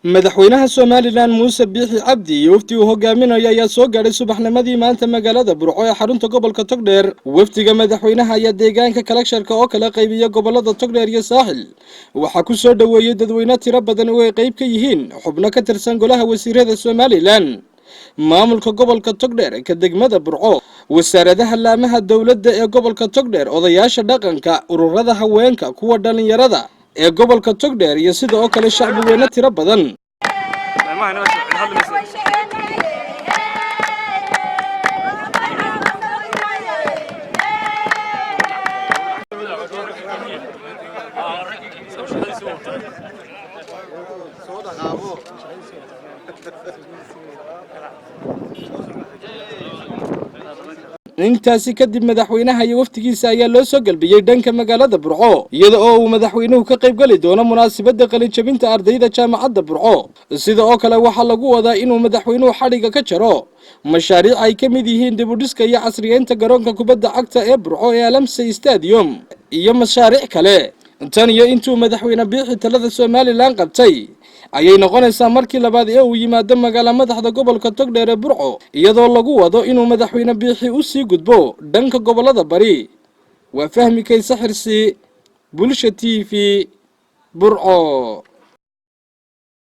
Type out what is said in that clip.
Madaxweynaha Somaliland Muuse Biixi Cabdi iyo wafdi uu hogaaminayo ayaa soo gaadhay subaxnimadii maanta magaalada Burco ee xarunta gobolka Togdheer. Wafdiga madaxweynaha ayaa deegaanka Kalagsharka oo kala qaybiya gobolada Togdheer iyo Saaxil waxaa ku soo dhoweeyey dadweyne tiro badan oo ay qayb ka yihiin xubno ka tirsan golaha wasiirada Somaliland, maamulka gobolka Togdheer, ka degmada Burco, wasaaradaha laamaha dowladda ee gobolka Togdheer, odayaasha dhaqanka, ururada haweenka, kuwa dhalinyarada ee gobolka Togdheer iyo sida oo kale shacbi weyne tiro badan. Intaasi kadib, madaxweynaha iyo waftigiisa ayaa loo soo galbiyey dhanka magaalada Burco, iyada oo uu madaxweynuhu ka qayb geli doono munaasabadda qalinjabinta ardayda jaamacadda Burco. Sida oo kale, waxaa lagu wadaa inuu madaxweynuhu xadhigga ka jaro mashaariic ay ka mid yihiin dibudhiska iyo casriyeynta garoonka kubadda cagta ee Burco ee Alamsey Stadium iyo mashaariic kale. Tan iyo intuu madaxweyne Biixi talada Somaliland qabtay ayay noqonaysaa markii labaad ee uu yimaado magaala madaxda gobolka Togdheer ee Burco, iyadoo lagu wado inuu madaxweyne Biixi u sii gudbo dhanka gobolada bari. Waa Fahmi Kayse Xirsi, Bulsha TV, Burco.